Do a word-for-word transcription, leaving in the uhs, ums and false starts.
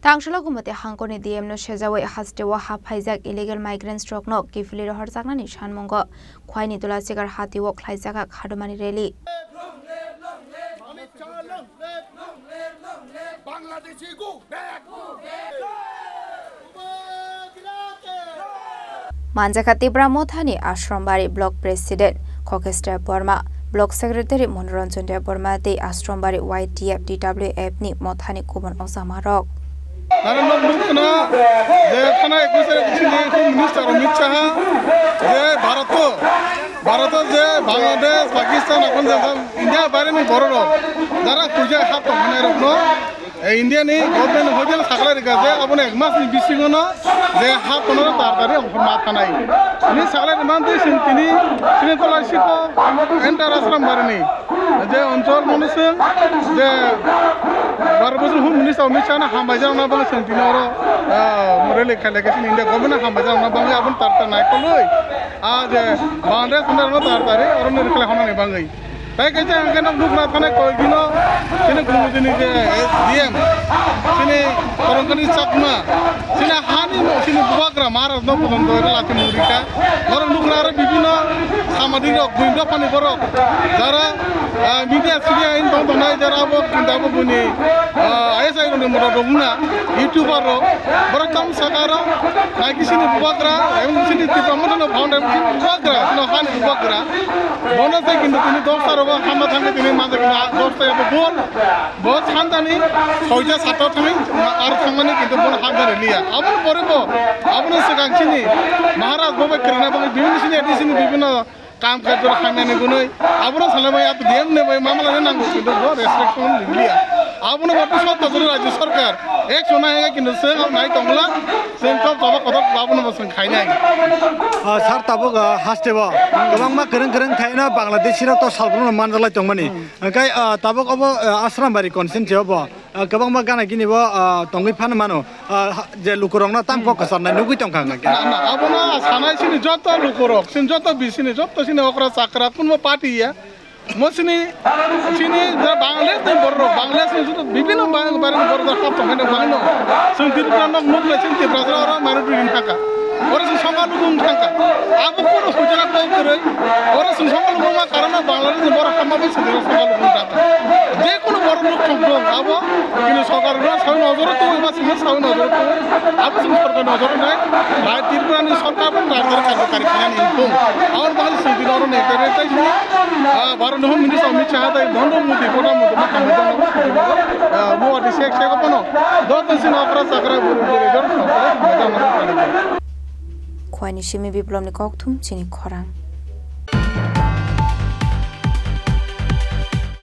Tangshalo Gumati hangkorni D M no sejawi hasteo haphaijak illegal migrants rokno kiphilwi rohorjaknani sanmungo Khwaini Tulasigar hatio khlaijak khadumani rally. Manjakha Tipra Mothani Ashrombari Block President Khokes Debbarma, Block Secretary Monoranjan Debbarma tei Ashrombari Y T F T W F ni Mothani kubun ojamarok. Nare nok nukna je thana ekus tarik chini Home Minister Amit Shah je Bharat, Bharat je Bangladesh, Pakistan, Afghanistan, India baire ni borok rok jara puja hap tongmani rok no, eh, India ni government hotel sakla rika je abo ek mas ni bisingo no je hap tono tartari ma thanai. Ni sakla ni man twi sing tini sini tola siko enter Ashrombari ni. Je onchol manu sing je bar bosor Home Minister Amit Shah na hambai jana bang sing tini oro, ah, rally khaile ke sini India government na hambai jana bang abon tarta nai koloi. Ah, je Bangladesh na tar tari oro ni khala hona ni bangwi. Tai kaisa hingke nok nukna thane koi dino sini Gumutini je D M sini Korongkani Chakma sini hani mo sini bubagra Maharaj no podon doi lati murika. Norok nukna aro bibino samadi rok buin dophani borok jara, ah, media sidia in tong tongnai jara abo kinta abo buni, ah, I S I rok ni mura rok na YouTuber rok borok tam saka aro nai kisini bubagra ebong sini Tipra Motha no founder sini bubagra sini hani bubagra bono se kintu tini dosta rogo hama thangke tini manja kintu dosta abo bol. Bo santani soita satta thangwi aro thangmani kintu bono hak jani liya. Aboni pore bo, aboni swkang chini Maharaj bo bai kwrwngna bagwi bibinno sini A D C ni bibinno kam kajor hamyani gunoi. Abono salai bai abo D M ni bai mamla ni nango kintu bo respect ni liya. Abono bo sotto jora rajyo sarkar action nai kintu se nai tongla, se top top kotor abono bo se khainai. Ah, sir, tabuk, ah, haste bo kwbangma kwrwng kwrwng thaino Bangladeshi rok to salbrum manjalai tongmani. Hwnkhe, ah, tabuk obo, ah, Ashram Bari constituency obo, ah, kwbangma gana gini bo, ah, tongwi phano mano. Ah, ha-, je lukurokno tam kok kwcharnai nugwi tongkha hwnkhe. Na, na, abono sanai sini joto lukurok, sini joto bisini, joto sini okra chakra, kunbo party ya. Mo sini, sini je Bangladesh ni borok, Bangladesh ni joto bibhinno bang-, bari borok da hap tongmani bagwino. Sini Tripura nok nuk lai sini Tripura oro mairu dui din thangkha. Oro sini songkha luku wng thangkha. Abo kono hujana kok kwrwi. Oro sini songkha luku ma karon Bangladesh ni borok hapma bai sini songkha luku wng thangkha. Je kono borok nuk thok dong abo kini sorkar no sawi nojoro tongwi ba sini sawi nojoro tongwi. Abo sini sorkar nojoro nai. Bai Tripura ni sorkar bo rajya karjokari khainani wngthung. Aboni bagwi sini oro nai kare tai sini, ah, Bharat ni Home Minister Amit Shah tai Narendra Modi, Pradhan Mantri ma hambai jano. Ah, mo ati sek sek opono. Joto sini okra chakra buru buru jor. Khwani simi biplobni kokthum chini khorang.